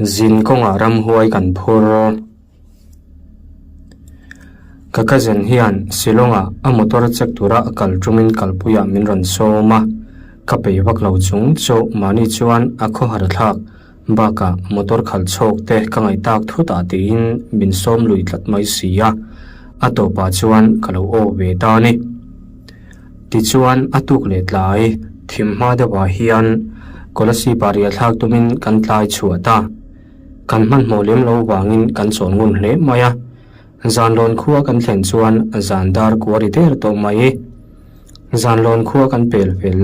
Zin kawngah ramhuai kan phur. Ka cousin hian Shillong-ah a motor check tura a kal tumin kalpuiah min rawn sawm a, ka peih vak lo chung chu mahni chuan a khawhar thlak bakah motor khalh chhawk te ka ngaih tak thut ah tiin min sawm lui tlat mai si a, a tawpah chuan ka lo aw ve ta a ni. Tichuan a tuk leh tlai thim hma deuhah hian Kolasib ah riah thlak tumin kan tlai chhuah ta. Kan hmanhmawh lem lo vangin kan chawn ngun hle mai a. Zanlawn khua kan thlen chuan zan dar kua ri der tawh mai. Zanlawn khua kan pel fel.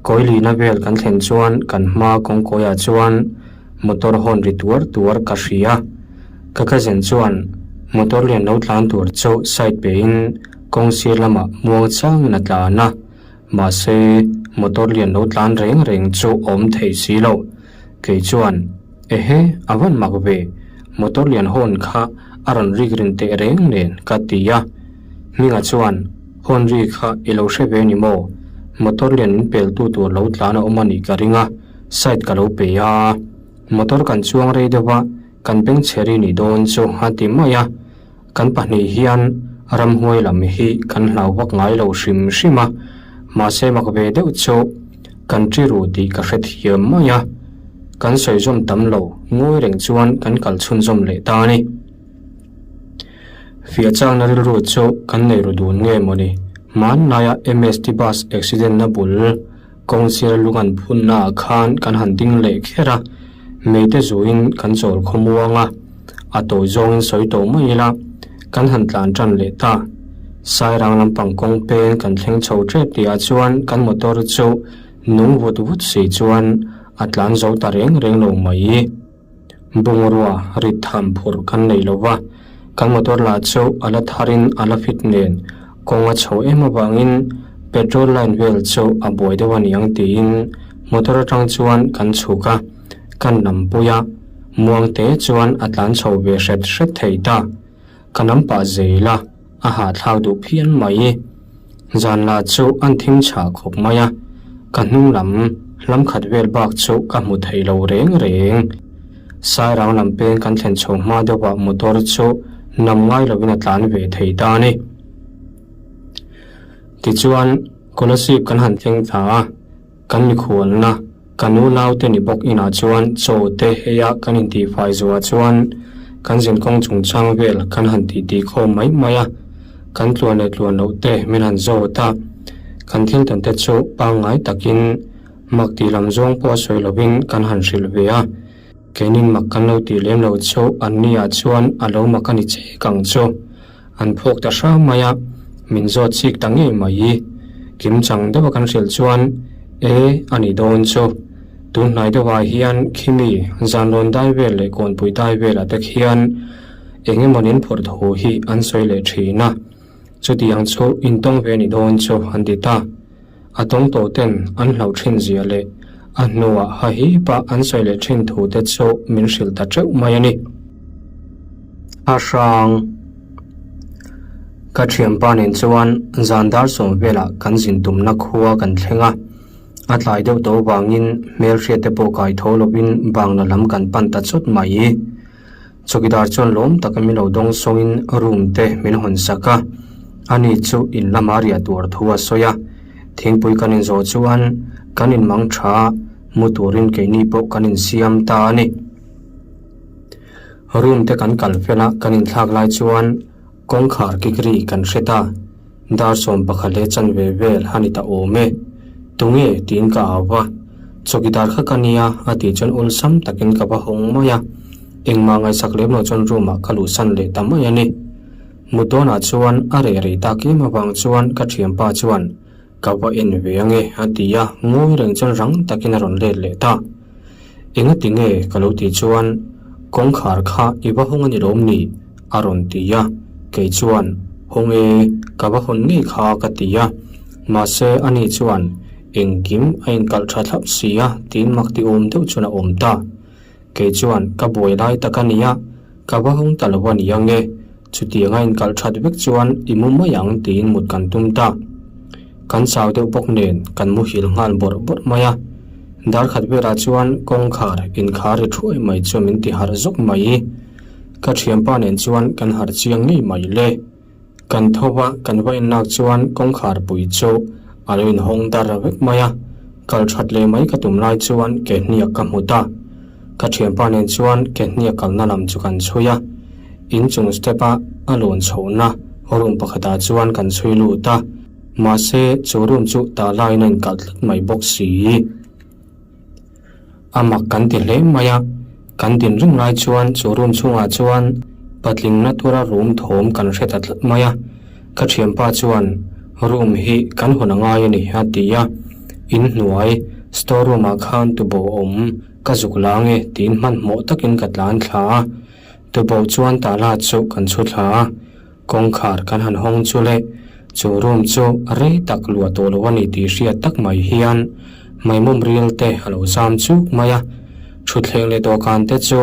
Kawilina vel kan thlen chuan kan hma kawngkawiah chuan motor hawn ri tuar tuar ka hria. Ka cousin chuan motor lian lo tlan tur chu side pein Kawng sir lamah muang changin a tlan a, mahse motor lian lo tlan reng reng chu awm thei si lo. Kei chuan, Ehe, a van mak ve, motor lian hawn kha a rawn rik rin teh reng nen ka ti a. Hminga chuan, Hawn ri kha i lo hre ve ni maw? Motor lian min peltu tur lo tlan a awm a nih ka ring a, side ka lo pe a. Motor kan chuang rei deuh a, kan bengchhe ri nih dawn chu a ti mai a. Kan pahnih hian ramhuai lam hi kan hlau vak ngai lo hrim hrim a, mahse mak ve deuh chu kan ṭi ru tih ka hrethiam mai a, kan sawi zawm tam lo ngawi reng chuan kan kal chhunzawm leh ta a ni. Fiah changna rilru chu kan nei ru dun nge mawni, hmanlaia MST bus accident na bul Kawng sir lung an phunna ah khan kan han ding leh kher a, meite zuin kan chawl khawmuang a, a tawi zawngin sawi tawh mai ila, kan han tlan tan leh ta. Sairang lampang kawng peng kan thleng chho tep tihah chuan kan motor chu nung vut vut si chuan a tlan zo ta reng reng lo mai. Bungrua rit tham phurh kan nei lo va, kan motor lah chu a la tharin a la fit nen kawng a chho em avangin petrol line vel chu a buai deuh a niang tiin motor atang chuan kan chhuk a, kan lampui a, muangte chuan a tlan chho ve hret hret thei ta. Ka lam pah zel a, a hahthlak duh phian mai. Zan lah chu an thim chhah khawp mai a, ka hnung lam hlam khat vel bak chu ka hmu thei lo reng reng. Sairang lam peng kan thlen chho hma deuhah motor chu nam ngai lovin a tlan ve thei ta a ni. Tichuan, Kolasib kan han thleng thla a. Kan mikhualna, kan unaute ni bawk inah chuan chaw te heia kan intihfai zuah chuan kan zinkawng chungchang vel kan han titi khawm mai mai a, kan tluan leh tluan loh te min han zawt a, kan thil tawn te chu pangngai takin mak tih lam zawng pawh a sawi lovin kan han hrilh ve a, keinin mak kan lo tih lem lo chu anni ah chuan a lo mak a ni chek ang chu. An phawk ta hram mai a, min zawt chik ta ngei mai. Kim chang deuha kan hrilh chuan, E, a ni dawn chu. Tun hnai deuhah hian khimi zanrawn dai vel leh kawnpui dai velah te khian eng emaw nin phawrh thu hi an sawi leh thin a. Chutiang chu intawng ve ni dawn chu an ti ta. A tawng tawh ten an hlauh thin zia leh a hnuah hahipa an sawi leh thin thu te chu min hrilh ta teuh mai a ni. A hrang. Ka thianpa nen chuan zan dar sawm velah kan zin tumna khua kan thleng a, a tlai deuh tawh vangin hmelhriat te pawh kai tho lovin bangla lam kan pan ta chawt mai. Chawkidar chuan lawm taka min lo dawng sawngin room te min hawn sak a, ani chu in lama riah tur thu a sawi a, thingpui kan inzawh chuan kan inmang tha mu turin keini pawh kan insiam ta a ni. Room te kan kal fel a, kan inthlak lai chuan kawngkhar kik ri kan hre ta. Dar 11 leh chanve vel a ni ta awm e. Tunge tiin ka au va, chawkidar kha ka nia a tih chuan awlsam takin ka va hawng mai a. Engmah ngaihsak lem lo chuan room ah ka luhsan leh ta mai a ni. Mut dawnah chuan a reh rei tak em avang chuan ka thianpa chuan Ka va en ve ange a ti a, ngawi reng chuan rang takin a rawn let leh ta. Enga ti nge ka lo tih chuan kawngkhar kha i va hawng a ni lawm ni? a rawn ti a, kei chuan hawng e, ka va hawn ngei kha ka ti a, mahse ani chuan engkim a inkalh tha thlap si a tiin mak ti awm deuh chuan a awm ta. Kei chuan ka buai lai tak a nia, ka va hawng ta lo a ni ang e, chutianga inkalh that vek chuan i mu mai ang tiin mut kan tum ta. Kan chau deuh bawk nen kan muhil nghal bawrh bawrh mai a. Dar khat velah chuan kawngkhar inkhar ri thuai mai chu min ti harh zawk mai. Ka thianpa nen chuan kan harh chiang ngei mai le. Kan tho va, kan va inlak chuan kawngkhar pui chu a lo inhawng dar vek mai a, kal that leh mai ka tum lai chuan ke hniak ka hmu ta. Ka thianpa nen chuan ke hniak kalna lam chu kan chhui a, inchung step a a lawn chhohna room pakhatah chuan kan chhui lut a, mahse chu room chu tah laiin a inkalh tlat mai bawk si. A mak kan ti hle mai a, kan din reng lai chuan chu room chhungah chuan patling na tura room thawm kan hre ta tlat mai a, ka thianpa chuan room hi kan hawn a ngai a ni a ti a, inhnuai store room ah khan tubo awm ka zuk la ange tiin hmanhmawh takin ka tlan thla a, tubo chuan tala chu kan chhu thla a. Kawngkhar kan han hawng chu le, chu room chu rei tak luah tawh lo a ni tih hriat tak mai hian maimawm ril te a lo zam chuk mai a, thutthleng leh dawhkan te chu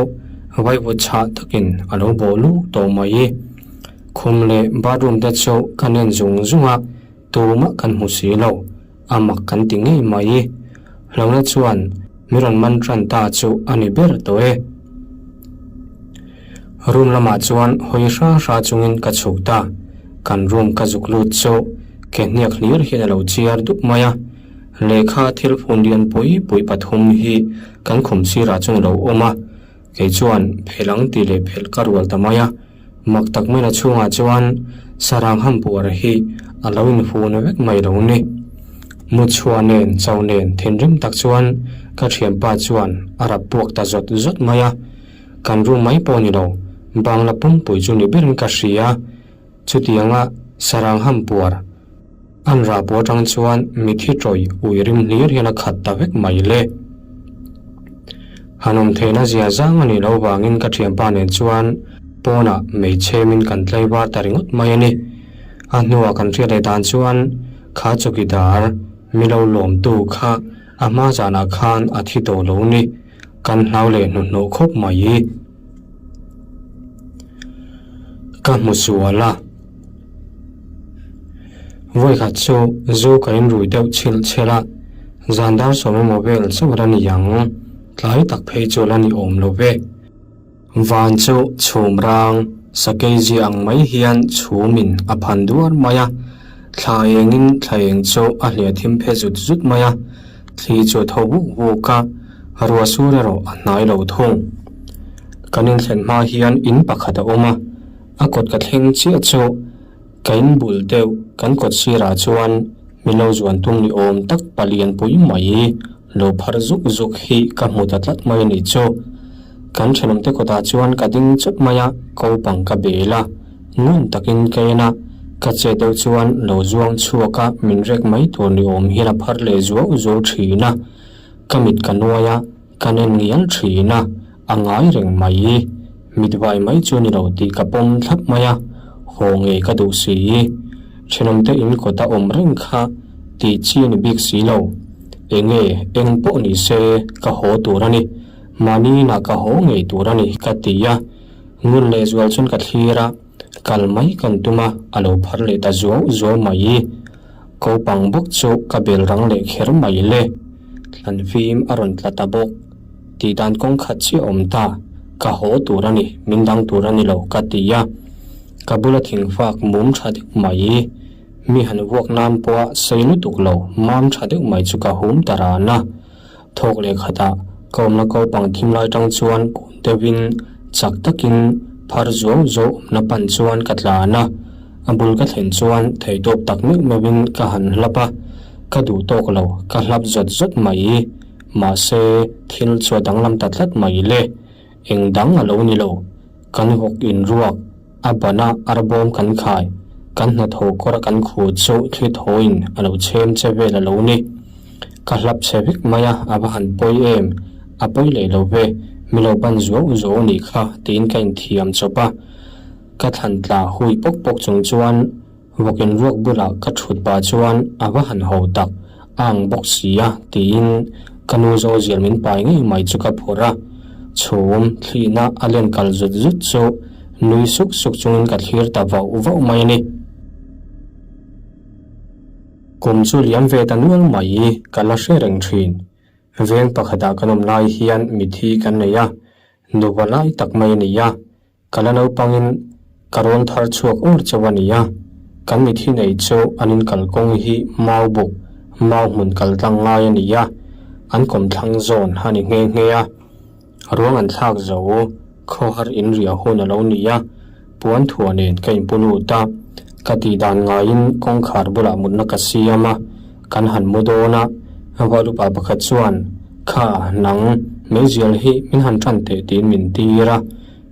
vaivut chhah takin a lo bawh luk tawh mai. Khum leh bathroom te chu kan en zung zung a, tumah kan hmu si lo, a mak kan ti ngei mai. Hlauhna chuan mi rawn man tan ta chu a ni ber tawh e. Room lamah chuan hawi hra hra chungin ka chhuk ta. Kan room ka zuk lut chu ke hniak hlir hian a lo chiar dup mai a. Lehkha thil phun lian pui pui pathum hi kan khum sirah chuan a lo awm a. Kei chuan phelh ang tih leh phelh ka rual ta mai a. Mak tak maina chhungah chuan sarang hampuar hi a lo infun vek mai lo ni. Mutchhuah nen chau nen thinrim tak chuan ka thianpa chuan a rap puak ta zawt zawt mai a. Kan room mai pawh ni lo, bangla pumpui chu ni berin ka hria. Chutianga sarang hampuar an rah pawh atang chuan mithi tawih ui rim hlir hian a khat ta vek mai le. Han awm theihna zia zang a nih loh vangin ka thianpa nen chuan pawnah meichhemin kan tlei var ta ringawt mai a ni. A hnuah kan hriat leh dan chuan kha chawkidar mi lo lawmtu kha a hma zanah khan a thi tawh lo ni. Kan hlau leh hnuhnawh khawp mai. Ka hmu sual a. Vawikhat chu zu ka inrui deuh chhilh chhel a, zan dar sawm emaw vel chauh la ni ang, tlai tak phei chu la ni awm lo ve. Van chu chhum rang, sakei zia ang mai hian chhumin a phan duar mai a, thla engin thla eng chu a hliah thim phe zut zut mai a, thli chu a tho vuk vuk a, ruah sur erawh a hnai lo thung. Kan inthlen hma hian in pakhat a awm a. A kawt ka thleng chiah chu ka in bul deuh kan kawt sirah chuan mi lo zuan tum ni awm tak palian pui mai lo phar zuk zuk hi ka hmu ta tlat mai a nih chu. Kan thenawmte kawtah chuan ka ding chawt mai a, kopang ka bel a, ngun takin ka en a, ka chet deuh chuan lo zuang chhuak a min rek mai tur ni awm hian a phar leh zuau zuau thin a, ka mit ka nuai a, Kan en ngial thin a, a ngai reng mai. Mitvai mai chu ni lo tih ka pawm thlap mai a, haw ngei ka duh si. Thenawmte in kawta awm reng kha tih chi a ni bik si lo. Enge eng pawh ni se ka haw tur a ni, mahni inah ka haw ngei tur a ni ka ti a. Ngun lehzual chuan ka thlir a, kal mai kan tum a, a lo phar leh ta zuau zuau mai. Kopang bawk chu ka bel rang leh kher mai le. Thlanfim a rawn tla ta bawk. Tih dan kawng khat chiah awm ta. Ka haw tur a ni, min dang tur a ni lo ka ti a. Ka bula thingfak mum tha deuh mai. Mi han vuak nan pawha sei lutuk lo mam tha deuh mai chu ka hum ta ran a. Thawk leh khatah ka awmna kopang thim lai tang chuan kun deuhin chak takin phar zuau zuau awmna pan chuan ka tlan a. A bul ka thlen chuan theihtawp tak meuh meuhin ka han hlap a, ka duh tawk lo, ka hlap zawt zawt mai. Mahse, thil chu a danglam ta tlat mai le. Eng dang a lo ni lo. Kan vawk inruak, a bana arbawm kan khai, kan hnathawh kawra kan khuh chu thli thawiin a lo chhem che vel a lo ni. Ka hlap chhe vek mai a, a va han pawi em? A pawi leh lo ve, mi lo ban zuau zuau nih kha tiin ka inthiam chawp a. Ka thlan tla hui pawk pawk chung chuan vawkin ruak bulah ka thut pah chuan a va han ho tak, a ang bawk si a tiin ka nu Zozial min pai ngei mai chu ka phawrh a. Chhum thlihna a len kal zut zut chu nui suk suk chungin ka thlir ta vauh vauh mai a ni. Kum chu liam ve ta nual mai ka la hre reng thin. Veng pakhatah kan awm lai hian mithi kan nei a, nupa lai tak mai a ni a. Ka la naupangin ka rawn thar chhuak ur chauh a ni a, kan mithi nei chu an inkal kawng hi mau buk, mau hmun kal tlang ngai a ni a, an kawmthlang zawn a ni nghe nghe a. Ruang an thlak zo, khawhar in riah hun a lo ni a, puan thuah nen ka inpu lut a, ka tih dan ngaiin kawngkhar bulah mutna ka siam a, kan han mu dawn a, valupa pakhat chuan, Kha, nang, meizial hi min han tan teh tiin min tir a,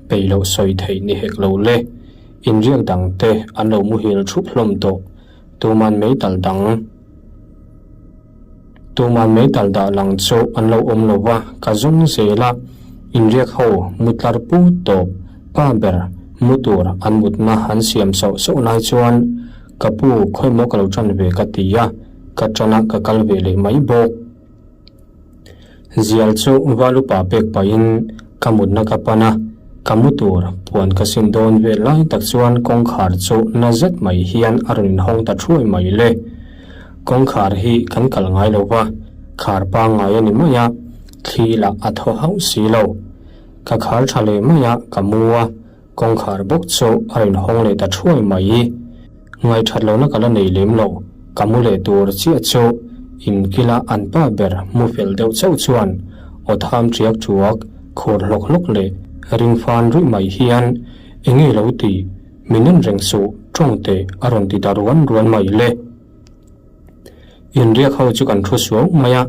peih loh sawi theih ni hek lo le, inriak dang te an lo muhil thup hlawm tawh, tuman meital dang. Tuman meital dah lang chu an lo awm lo va, ka zawng zel a, inriak ho mu tlar put tawp, pa ber mu tur an mutna an siam sauh sauh lai chuan ka pu khawimaw ka lo tan ve ka ti a, ka tan a ka kal ve leh mai bawk. Zial chu Valupa pek pahin ka mutna ka pan a, ka mu tur puan ka sin dawn vel lai tak chuan kawngkhar chu na zet mai hian a rawn inhawng ta thuai mai le. Kawngkhar hi kan kal ngai lo va, khar pangngai a ni mai a, thli lah a thaw hauh si lo. Ka khar tha leh mai a, ka mu a, Kawngkhar bawk chu a rawn hawng leh ta thuai mai. Ngaithat lohna ka la nei lem lo, ka mu leh tur chiah chu inkila an pa ber mu fel deuh chauh chuan aw tham ṭiak ṭuak, khur hlawk hlawk leh ring fan ruih mai hian eng nge lo ti, min en reng suh ṭawng teh a rawn ti ta ruan ruan mai le. Inriak ho chu kan thu suau mai a,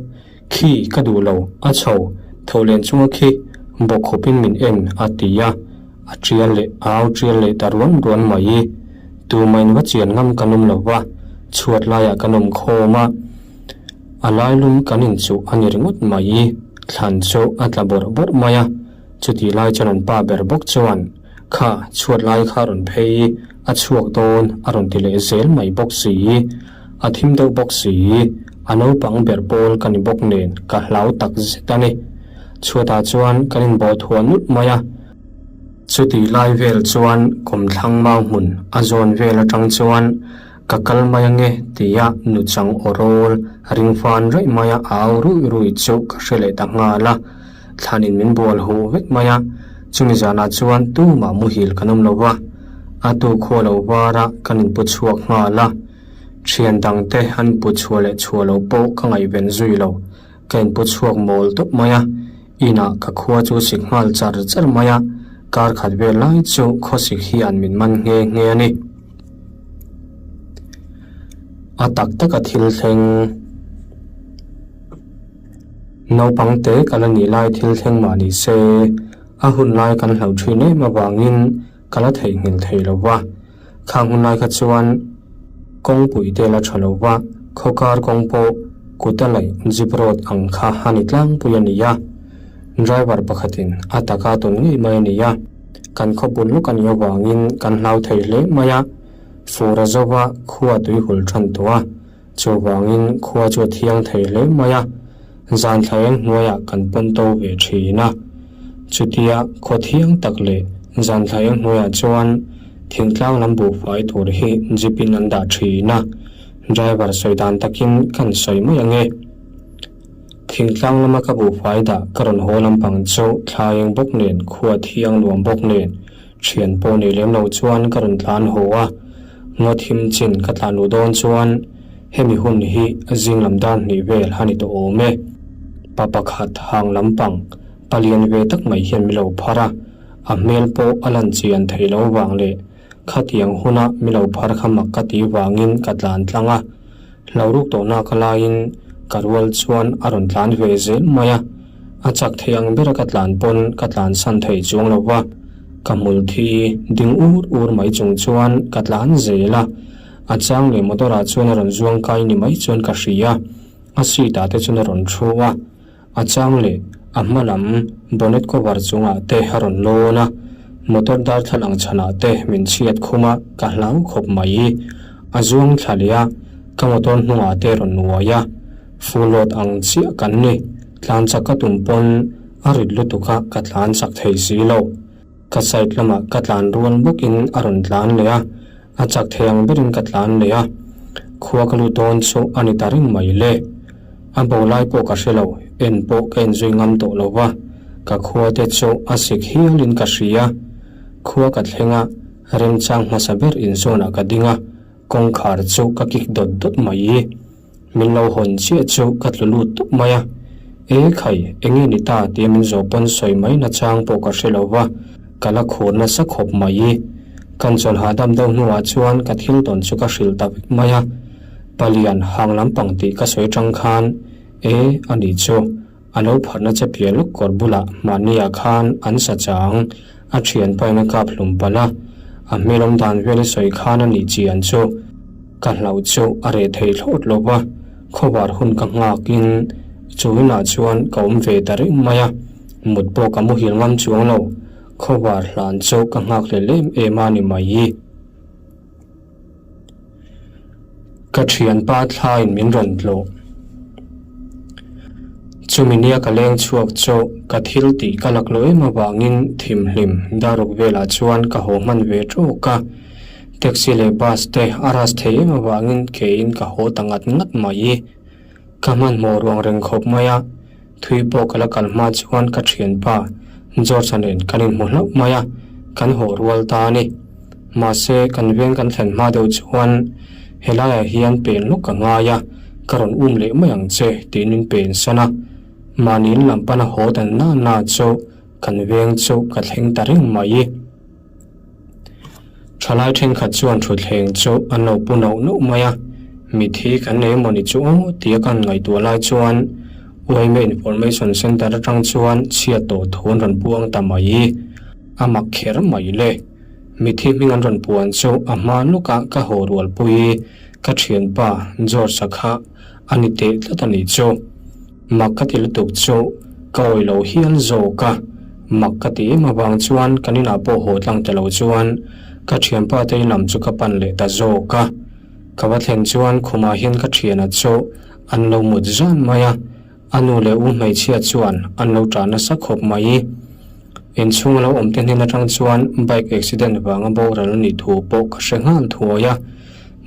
Khi ka duh lo, a chho, tho len chunga khi bawk khawpin min en a ti a, a tial leh a au tial leh ta ruan ruan mai. Tumain va chian ngam kan awm lo va, chhuat laiah kan awm khawm a, a lailum kan inchuh a ni ringawt mai. Thlan chu a tla bawrh bawrh mai a, chutih lai chuan an pa ber bawk chuan, Kha, chhuat lai kha rawn phei, a chhuak dawn a rawn ti leh zel mai bawk si. A thim deuh bawk si, a naupang ber pawl ka ni bawk nen ka hlau tak zet a ni. Chhuatah chuan kan inbawh thuah nulh mai a. Chutih lai vel chuan kawmthlang mau hmun a zawn vel atang chuan ka kal mai ange tia nuchang aw rawl ring fan raih mai a au ruih ruih chu ka hre leh ta nghal a. Thlanin min bual huh vek mai a, chumi zanah chuan tumah muhil kan awm lo va, a tu khua lo var a kan inpu chhuak nghal a, thian dangte an inpu chhuah leh chhuah loh pawh ka ngaihven zui lo, ka inpu chhuak mawl tawp mai a, inah ka khua chu sik nghal char char mai a, kar khat vel lai chu khawsik hian min man nghe nghe a ni. A tak taka thil thleng. Naupang te ka la nih lai thil thleng mah ni se, a hun lai kan hlauh thin em avangin ka la theihnghilh thei lo va. Khang hun lai kha chuan kawngpui te la tha lo va, khawkar kawng pawh kut a laih jeep road ang kha a ni tlangpui a ni a. Driver pakhatin a taka tawn ngei mai a ni a, kan khawpun lawk a nih avangin kan hlau thei hle mai a, fur a zo va, khua tui hul than tawh a. Chuvangin khua chu a thiang thei hle mai a, zan thla eng hnuaiah kan pawn to ve thin a. Chutia khaw thiang tak leh zan thla eng hnuaiah chuan thingtlang lam buhfai tur hi jeep in an dah thin a, driver sawi dan takin kan sawi mai ange. Thingtlang lama ka buhfai dah ka rawn haw lampang chu thla eng bawk nen khua thiang nuam bawk nen Thian pawh nei lem lo chuan ka rawn tlan haw a, ngaw thim chin ka tlan luh dawn chuan hemi hun hi zing lam dar hnih vel a ni tawh awm e. Pa pakhat hang lampang palian ve tak mai hian mi lo phar a, a hmel pawh a lan chian theih loh vang leh khatiang huna mi lo phar kha mak ka tih vangin ka tlan tlang a, Hlo ruk tawhna ka laiin ka rual chuan a rawn tlan ve zel mai a, a chak thei ang bera ka tlan pawn ka tlan san thei chuang lo va, ka hmul thi ding ur ur mai chung chuan ka tlan zel a, a chang leh motor ah chuan a rawn zuang kai ni mai chuan ka hria, a seat ah te chuan a rawn thu a. A chang leh a hma lam bonnet cover chungah te a rawn lawn a, motor darthlalang chhanah te min chhiat khum a, ka hlau khawp mai. A zuang thla leh a, ka motor hnungah te rawn nuai a, full load ang chiah kan ni, tlan chak ka tum pawn a rit lutuk a ka tlan chak thei si lo. Ka side lamah ka tlan rual bawkin a rawn tlan leh a, a chak thei ang berin ka tlan leh a, khua ka lut dawn chu a ni ta reng mai le. A bo lai pawh ka hre lo. En pawh ka en zui ngam tawh lo va, ka khua te chu a sik hialin ka hria. Khua ka thleng a, remchang hmasa ber inzawnah ka ding a, kawngkhar chu ka kik dawt dawt mai. Min lo hawn chiah chu ka tlu lut tawp mai a, E khai, enge ni ta tia min zawh pawn sawi mai nachang pawh ka hre lo va, ka la khur nasa khawp mai. Kan chawlh hahdam deuh hnuah chuan ka thil tawn chu ka hrilh ta vek mai a, Palian hang lampang tih ka sawi tang khan E a nih chu, a lo pharhna che piah lawk kawr bulah mahniah khan an sa chang a thianpain a kap hlum palh a, a hmelawm dan vel i sawi khan a nih chian chu ka hlauh chu a reh thei thlawt lo va, khawvar hun ka nghakin chu inah chuan ka awm ve ta reng mai a, mut pawh ka muhil ngam chuang lo, khawvar hlan chu ka nghak hlel em em a ni mai. Ka thianpa thlaiin min rawn tlawh. Chumi nia ka leng chhuak chu ka thil tih ka lak loh em avangin thimhlim daruk velah chuan ka haw hman ve tawk a. Taxi leh bus te a ras thei em avangin keiin ka haw ta ngat ngat mai. Ka hmanhmawh ruang reng khawp mai a, thui pawh ka la kal hma chuan ka thianpa George-a nen kan inhmu hlauh mai a, kan haw rual ta a ni. Mahse, kan veng kan thlen hma deuh chuan helaiah hian pen lawk ka ngai a, ka rawn um leh mai ang che tiin min pen san a. Mahni in lam pana haw dan na na chu kan veng chu ka thleng ta reng mai. Thalai thenkhat chuan thutthleng chu an lo pu nauh nauh mai a, mithi kan nei emaw ni chu aw tia kan ngaihtuah lai chuan Uaime Information Centre atang chuan chhiat tawh thu an rawn puang ta mai. A mak kher mai le. Mithi hming an rawn puan chu a hma lawkah ka haw rualpui ka thianpa George-a kha a ni teh tlat a nih chu. Mak ka ti lutuk chu ka awih lo hial zawk a, mak ka ti em avang chuan kan inah pawh haw tlang ta lo chuan ka thianpa te in lam chu ka pan leh ta zawk a. Ka va thlen chuan khumah hian ka thiana chu an lo mut zan mai a, a nu leh u hmeichhia chuan an lo tah nasa khawp mai. Inchhung a lo awm te hnen atang chuan bike accident vanga boral a nih thu pawh ka hre nghal thuai a.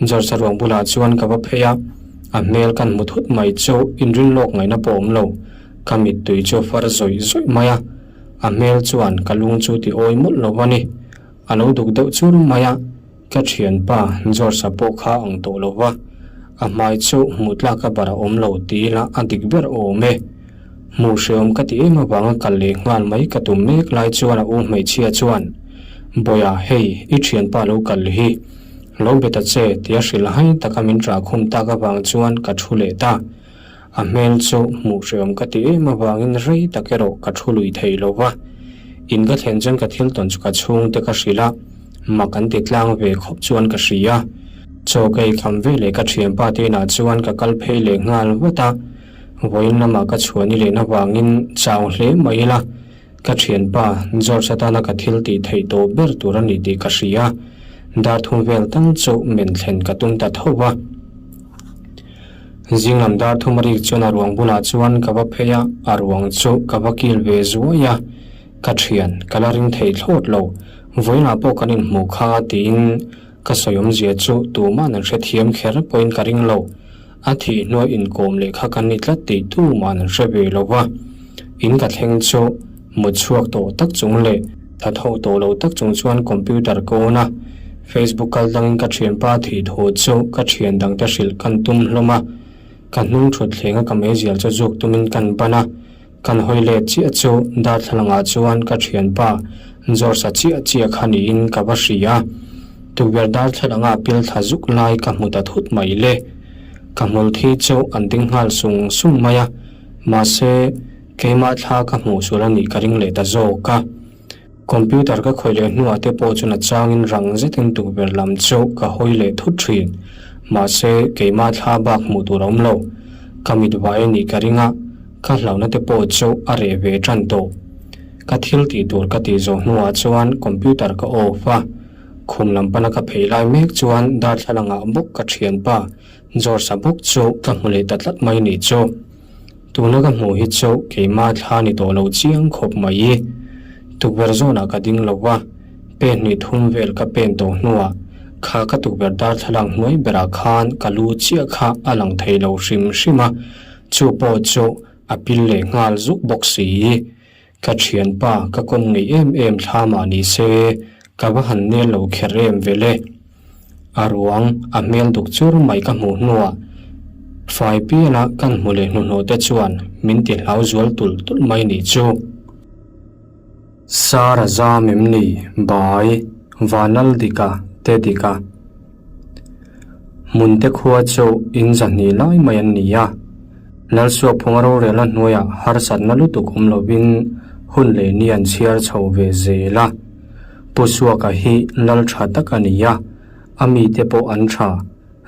George-a ruang bulah chuan ka va phei a, a hmel kan hmu thut mai chu inrin lawk ngaihna pawh awm lo, ka mittui chu far zawih zawih mai a, a hmel chuan ka lung chu ti awi mawlh lo a ni. A lo duk deuh chur mai a, ka thianpa George-a pawh kha ang tawh lo va, a hmai chu hmuh tlak a bar a awm lo ti ila a dik ber awm e. Hmuh hreawm ka ti em avanga kal leh nghal mai ka tum mek lai chuan a u hmeichhia chuan, Bawiha hei i thianpa lo kal hi. Lo be ta che tia hrilh hai taka min ṭah khum tak avang chuan ka ṭhu leh ta. A hmel chu hmuh hreawm ka ti em avangin rei tak erawh ka ṭhu lui thei lo va. In ka thlen chuan ka thil tawn chu ka chhungte ka hrilh a, mak an ti tlang ve khawp chuan ka hria. Chaw ka ei kham ve leh ka ṭhianpa te inah chuan ka kal phei leh nghal vat a, vawiin lamah ka chhuah ni lehna avangin chau hle mai ila. Ka thianpa, George atana ka thil tih theih tawh ber tur a ni tih ka hria. Dar thum vel tal chu men thlen ka tum ta tho va. Zing lam dar thum a rik chuan a ruang bulah chuan ka va phei a, a ruang chu ka va kil ve zuai a. Ka thian, ka la ring thei thlawt lo. Vawiinah pawh kan inhmuh kha tiin ka sawi awmzia chu tuma'n an hrethiam kher pawhin ka ring lo. A thih hnuai inkawm leh kha kan ni tlat tih tuma'n an hre ve lo va. In ka thleng chu mut chhuak tawh tak chung leh tha tho tawh lo tak chung chuan computer ka on a. Facebook kal dangin ka thianpa thih thu chu ka thian dangte hrilh kan tum hlawm a. Ka hnung thut thlenga ka meizial chu zuk tumin kan ban a. Kan hawi let chiah chu darthlalangah chuan ka thianpa George-a chiah chiah kha niin ka va hria. Tukverh darthlalanga pil thla zuk lai ka hmu ta thut mai le. Ka hmul thi chu an ding nghal sung sung mai a, mahse keimah thla ka hmuh sual a nih ka ring leh ta zawk a. Computer ka khawih leh hnuah te pawh chuan a changin rang zetin tukverh lam chu ka hawi leh thut thin. Mahse, keimah thla bak hmuh tur a awm lo. Ka mit vai a nih ka ring a, ka hlauhna te pawh chu a reh ve tan tawh. Ka thil tih tur ka tih zawh hnuah chuan computer ka off a, khum lam pana ka phei lai mek chuan darthlalangah bawk ka thianpa George-a bawk chu ka hmu leh ta tlat mai nih chu. Tuna ka hmuh hi chu keimah thla ni tawh lo chiang khawp mai i. Tukverh zawnah ka ding lo va, pen hnih thum vel ka pen tawh hnuah kha ka tukverh darthlalang hnuai berah khan ka lu chiah kha a lang thei lo hrim hrim a, chu pawh chu. A pil leh nghal zuk bawk si. Ka thianpa ka kawm ngei em em thla mah ni se, ka va han nel lo kher em vel e. A ruang a hmel duk chur mai ka hmuh hnuah fai piala kan hmu leh hnuhnawh te chuan min ti hlau zual tulh tulh mai nih chu. Sara zam em ni bai Vanlal dika te dika. Hmunte khua chu in zahnih lai mai an ni a. Lalsuakphunga rorelna hnuaiah harsatna lutuk awm lovin hun leh ni an chhiar chho ve zel a. Pu Suaka hi lal tha tak a ni a, a mite pawh an tha,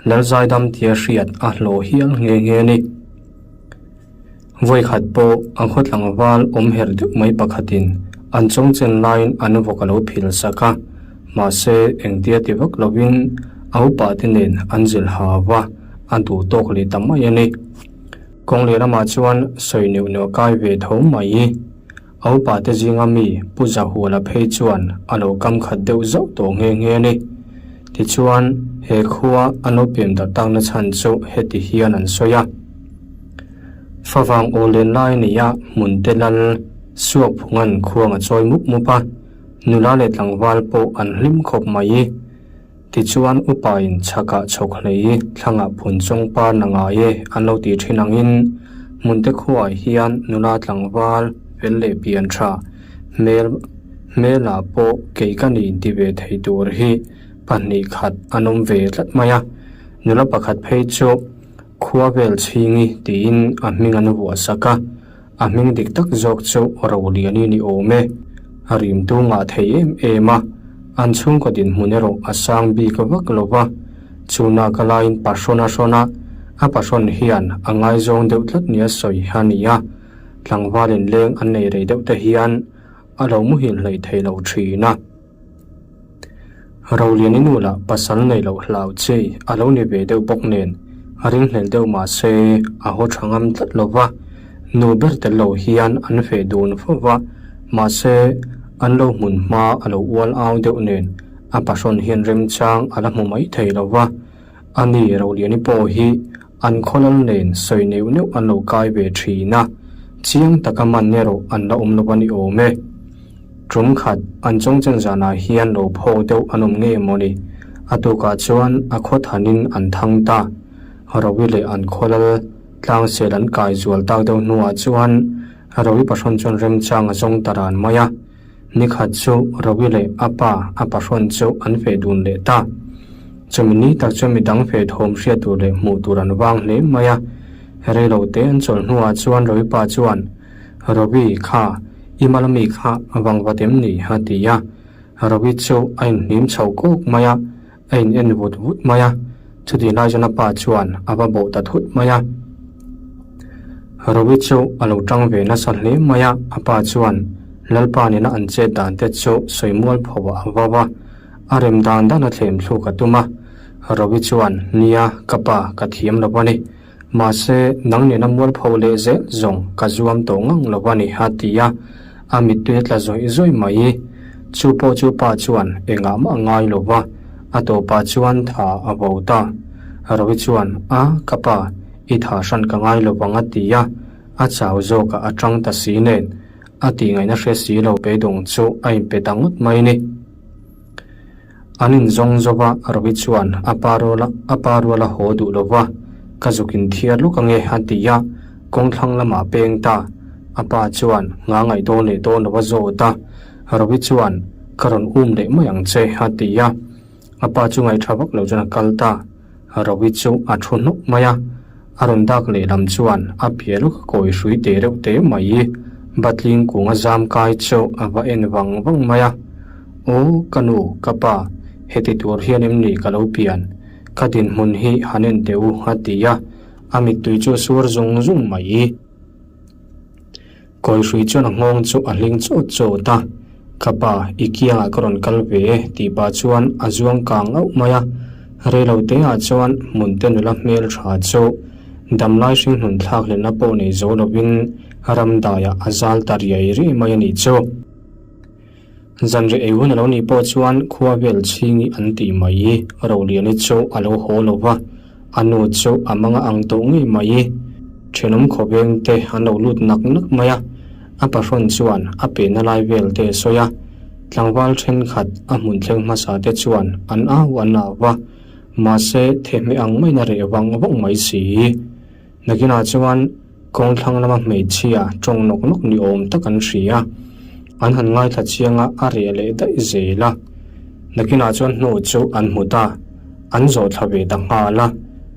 lal zaidam tia hriat a hlawh hial nghe nghe a ni. Vawikhat pawh a khaw tlangval awm herh deuh mai pakhatin an chawngchen laiin an vawk a lo phil sak a, mahse engtia ti vak lovin a upa te nen an zilh ha va, a duh tawk leh ta mai a ni. Kawng lehlamah chuan sawi neuh neuh a kai ve tho mai. A upa te zinga mi Pu Zahuala phei chuan a lo kam khat deuh zauh tawh nghe nghe a ni. Tichuan, he khua an lo pian darh takna chhan chu heti hian an sawi a. Favang aw len lai a ni a, hmun te lal suak phunga'n khuang a chawi mup mup a, nula leh tlangval pawh an hlim khawp mai. Tichuan upain chhakah chhawk hlei thlangah phun chawng par na ngai e an lo tih thin angin hmunte khuaah hian nula tlangval fel leh pian tha hmel hmelah pawh kei ka ni inti ve thei tur hi pahnih khat an awm ve tlat mai a. Nula pakhat phei chu khua vel chhingi tiin a hming an vuah sak a. A hming dik tak zawk chu Roliani ni awm e. A rimtu ngah thei em em a, an chhungkaw dinhmun erawh a sang bik vak lo va. Chuna ka laiin pahrawn a hrawn a, a pahrawn hian a ngaizawng deuh tlat nia sawi a ni a. Tlangval inleng an nei rei deuh te hian a lo muhil hleih thei lo thin a. Roliani nu lah pasal nei loh hlau chi a lo ni ve deuh bawk nen a ringhlel deuh mah se a haw tha ngam tlat lo va, nu ber tel lo hian an feh dun fo va, mahse an lo hmun hma a lo ual au deuh nen a pahrawn hian remchang a la hmu mai thei lo va, ani Roliani pawh hi an khawlal nen sawi neuh neuh an lo kai ve thin a, chiang taka man erawh an la awm lo a ni awm e. Tum khat an chawngchen zanah hian lo phawk deuh an awm ngei emaw ni? A tukah chuan a khaw thanin an thang ta. Rovi leh an khaw lal tlangsel an kai zual tak deuh hnuah chuan Rovi pahrawn chuan remchang a zawng ta ran mai a. Ni khat chu Rovi leh a pa a pahrawn chu an feh dun leh ta. Chumi ni tak chuan midang feh thawm hriat tur leh hmuh tur an vang hle mai a. Reilote an chawlh hnuah chuan Rovi pa chuan Robbie kha i mal ami kha a vang vat em ni? a ti a. Robbie chu a inhnim chho kawk mai a, a in en vut vut mai a. Chutih lai chuan a pa chuan a va bawh ta thut mai a. Robbie chu a lo tang ve nasa hle mai a, a pa chuan Lalpa nena an chet dan te chu sawi mual pho ah a vau a, a rem dan dan a thlem thluk a tum a. Robbie chuan, Nia, ka pa, ka thiam lo a ni. Mahse, nang nena mualpho leh zel zawng ka zuam tawh ngang lo a ni, a ti a. A mittui a tla zawih zawih mai. Chu pawh chu pa chuan engah mah a ngai lo va, a tawpah chuan tha a vo ta. Rohi chuan, A, ka pa, i tha hran ka ngai lo vang a ti a. A chau zawkah a tang ta si nen, a tihngaihna hre si lo beidawng chu a inpe ta ngawt mai ni. An inzawng zo va, Rohi chuan a pa ruala a pa ruala haw duh lo va, ka zuk inthiar luk ange a ti a, kawngthlang lamah a peng ta. A pa chuan nga ngaih dawn leh dawn lo a zawt a, Rohi chuan ka rawn um leh mai ang che a ti a. A pa chu ngaihṭha vak lo chuan a kal ta. Rohi chu a thu hnawk mai a, a rawn dak lehlam chuan a piah lawk a kawi hrui te reuh te mai. Batling kung a zam kai chu a va en vang vang mai a, Aw ka nu, ka pa, heti tur hian em ni ka lo pian? Ka dinhmun hi han en teh u a ti a, a mittui chu a sur zung zung mai. Kawihrui chuan a nghawng chu a hling chawt chawt a, Ka pa, i kiangah ka rawn kal ve e tih pah chuan a zuang kang auh mai a. Reilo teah chuan hmunte nula hmel tha chu damlai hringhnun thlak hlenna pawh nei zo lovin ramdaiah a zal ta riai riai mai a nih chu. Zanriah ei hun a lo nih pawh chuan khua vel chhingi an tih mai Roliani chu a lo haw lo va, a nu chu a manga ang tawh ngei mai. Thenawm khawveng te an lo lut nak nak mai a, a pahrawn chuan a pehna lai vel te a sawi a. Tlangval thenkhat a hmun thleng hmasa te chuan an au an au va, mahse thehmeh ang maiin a reh vang vang mai si. Nakinah chuan kawng thlang lama hmeichhia tawng nawk nawk ni awm tak an hria. An han ngaithla chiang a, a reh leh daih zel a. Nakinah chuan hnu chu an hmu ta. An zawh thla ve ta nghal a.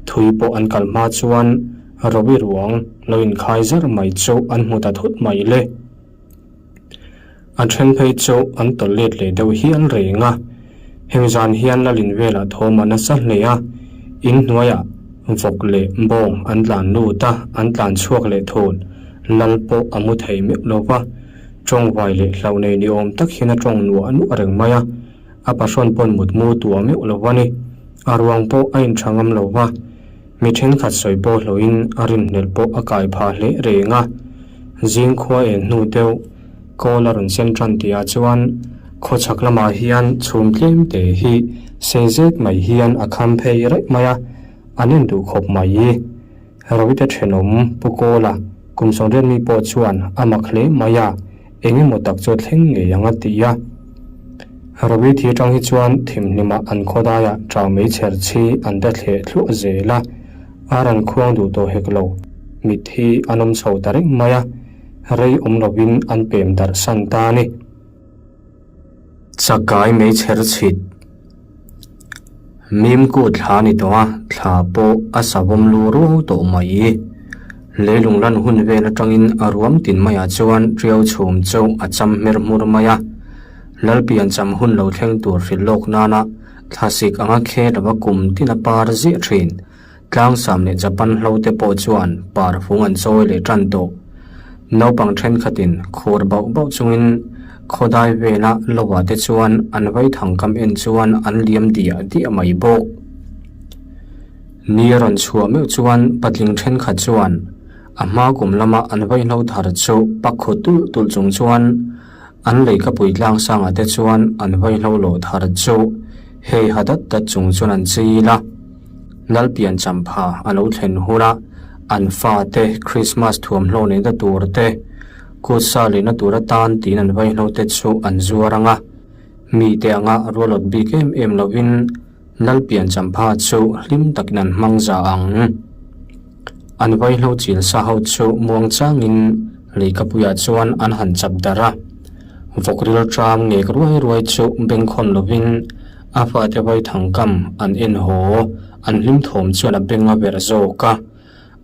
Thui pawh an kal hma chuan Rovi ruang lo inkhai zar mai chu an hmu ta thut mai le. A then phei chu an tawlh let leh deuh hial reng a. Hemi zan hian Lalin velah thawm a nasa hle a, in hnuaiah vawk leh bawng an tlan lut a, an tlan chhuak leh thun. Lal pawh a mu thei meuh lo va, tawngvai leh hlauh nei ni awm tak hian a tawng nuah nuah reng mai a, a pahrawn pawn mutmu tuah meuh lo va ni. A ruang pawh a intha ngam lo va. Mi thenkhat sawi pawh hlawhin a rinhlelh pawh a kai phah hle reng a. Zing khua en hnu deuh kawl a rawn sen tan tihah chuan khawchhak lamah hian chhum tlem te hi sei zet mai hian a kham phei raih mai a, an en duh khawp mai. Rawite thenawm Pu Kawla kum 80 mi pawh chuan a mak hle mai a, eng emaw tak chu a thleng ngei ang a ti a. Rawi thi atang hi chuan thimhlimah an khawdaiah ṭau mei chher chhi an ta thleh thluah zel a, ar an khuang duh tawh hek lo. Mit hi an awm chho ta reng mai a, rei awm lovin an pem darh san ta a ni. Chakai mei chher chhit. Mimku thla ni tawh a, thla pawh a savawm lu ruau tawh mai. Leilung lan hun vel atangin a ruam tin maiah chuan ṭiau chhum chu a cham hmer hmur mai a. Lalpian cham hun lo thleng tur hrilh lawk nana thlasik anga khe lova kum tin a par ziah ṭhin. Tlangsam leh Japan hlo te pawh chuan par fung an chawi leh tan tawh. Naupang thenkhatin khur bauh bauh chungin khawdai vela lovah te chuan an vaithang kam en chuan an liam diah diah mai bawk. Ni a rawn chhuah meuh chuan patling thenkhat chuan a hma kum lama an vaihlo thar chu pak khaw tulh tulh chung chuan an leikapui tlangsangah te chuan an vaihlo lawh thar chu hei ha dat dat chung chuan an chil a. Lalpian champha a lo thlen huna an fate Krismas thuamhnaw neihna tur te, kut sa lehna tur atan tiin an vaihlo te chu an zuar ang a. Mite anga rualawt bik em em lovin Lalpian champha chu hlim takin an hmang za ang. An vaihlo chil sa ho chu muang changin leikapuiah chuan an han chap darh a. Vawk rilṭam ngek ruai ruai chu bengkhawn lovin A fate vaithang kam an en haw, an hlim thawm chuan a beng a verh zawk a.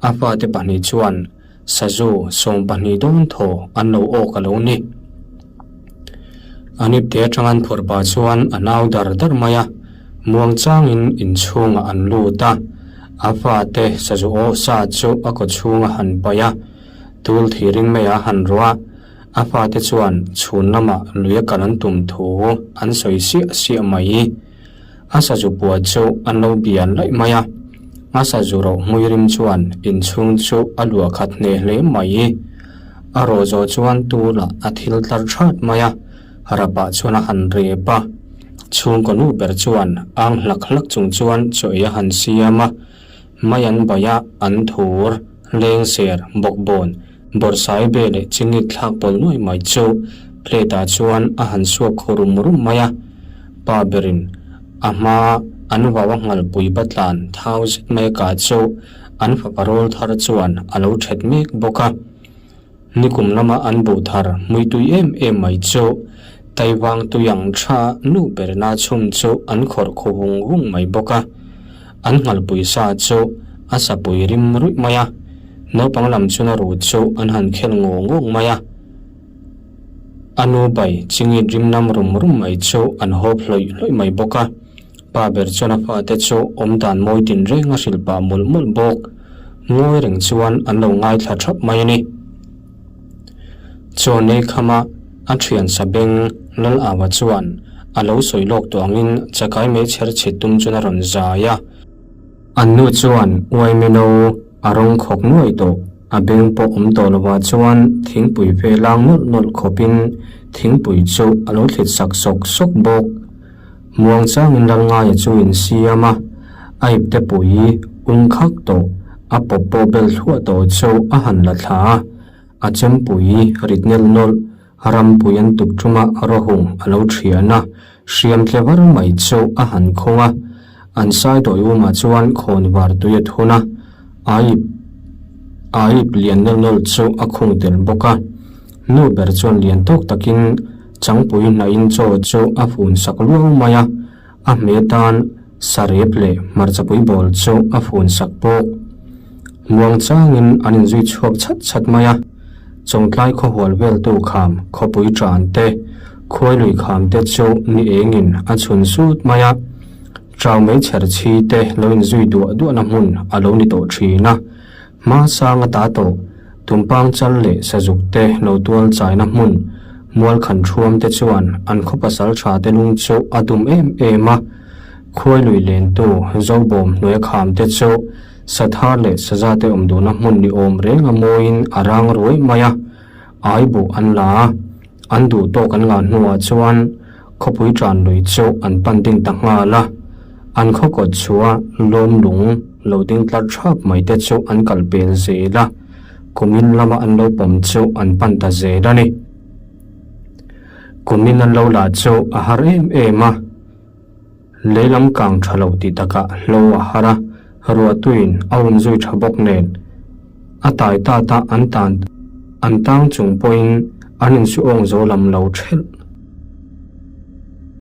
A fate pahnih chuan sazu 12 dawn thaw an lo awk a lo ni. An ipte atang an phawrh pah chuan a nau dar dar mai a, muang changin inchhungah an lut a. A fate sazu aw sa chu a kaw chhunga han paih a, tul thirin meiah a han ruah a. A fate chuan chhun lamah lui a kal an tum thu an sawi siah siah mai. A sazu pua chu an lo bian laih mai a, a sazu roh hmui rim chuan inchhung chu a luah khat hneh hle mai. A rawh zawh chuan tulah a thil tlar that mai a, rapah chuan a han rep a. Chhungkaw nu ber chuan ang hlak hlak chung chuan chaw ei a han siam a, mai an baih a, an thur, lengser, bawkbawn, Bawrhsai be leh chingit thlak pawlh nuai mai chu plate ah chuan a han suak khaw rum rum mai a, pa berin a hma an vau a nghalpui batlan thau zet mai a kah chu an fapa rawl thar chuan a lo that mek bawk a. Nikum lama an buh thar hmuitui em em mai chu Taivang tui ang tha nu berna chhum chu an khawrh khaw vung vung mai bawk a, an nghalpui sa chu a sapui rim ruih mai a. Naupang lam chuna ru chu an han khel ngawng ngawng mai a, a nu bai chingit rim nam rum rum mai chu an hawp hlawih hlawih mai bawk a. Pa ber chuan a fate chu awm dan mawi tin reng a hrilh pah mawlh mawlh bawk. Ngawi reng chuan an lo ngaithla thap mai a ni. Chaw nei khama a thian Sabeng Lalawa chuan a lo sawi lawk tawh angin chakai mei chher chhit tum chuan a rawn zai a. An nu chuan uaimeno a rawng khawk nuai tawh, a beng pawh awm tawh lovah chuan thingpui ve lang nawlh nawlh khawpin thingpui chu a lo thlit sak sawk sawk bawk. Muang changin Lalngaia chu insiam a, a ipte pui ung khak tawh. A pawp pawh bel thluah tawh chu a han la thla a, a chempui rit nel nawlh rampui an tuk ṭuma rawhung a lo ṭhian a, hriam tle var mai chu a han khawng a. An saidawi umah chuan khawn var tui a thun a, aip aip lian nel nawlh chu a khung tel bawk a. Nu ber chuan lian tawk takin changpui hnahin chaw chu a fun sak luau mai a. A hme tan sarep leh hmarchapui bawl chu a fun sak bawk. Muang changin an inzui chhuak chhat chhat mai a, Chawngtlai khawhual veltu kham khawpui tan te, khuailui kham te chu ni engin a chhun sut mai a, Chau mei chher chhi te lo inzui duah duahna hmun a lo ni tawh thin a. Hma sang ata tawh, tumpang chal leh sazuk te lo tual chaina hmun, mualkhan thuam te chuan an khaw pasal tha te lung chu a dum em em a. Khuailui lentu Zobawm hnuaia kham te chu sathar leh saza te awm duhna hmun ni awm reng a mawiin a rang ruai mai a, ai buh an la a, an duh tawk an ngah hnuah chuan khawpui tan lui chu an pan ding ta nghal a, an khaw kawt chhuah lawm lung lo ding tlar thap mai te chu an kal pel zel a, kumin lama an lo pawm chu an pan ta zel a ni. Kumin an lo lah chu a har em em a. Lei lam kang tha lo tih takah hlo a har a, ruahtuiin a um zui tha bawk nen. A tai tat a an tan an tang chung pawhin an insuawng zo lam lo thelh.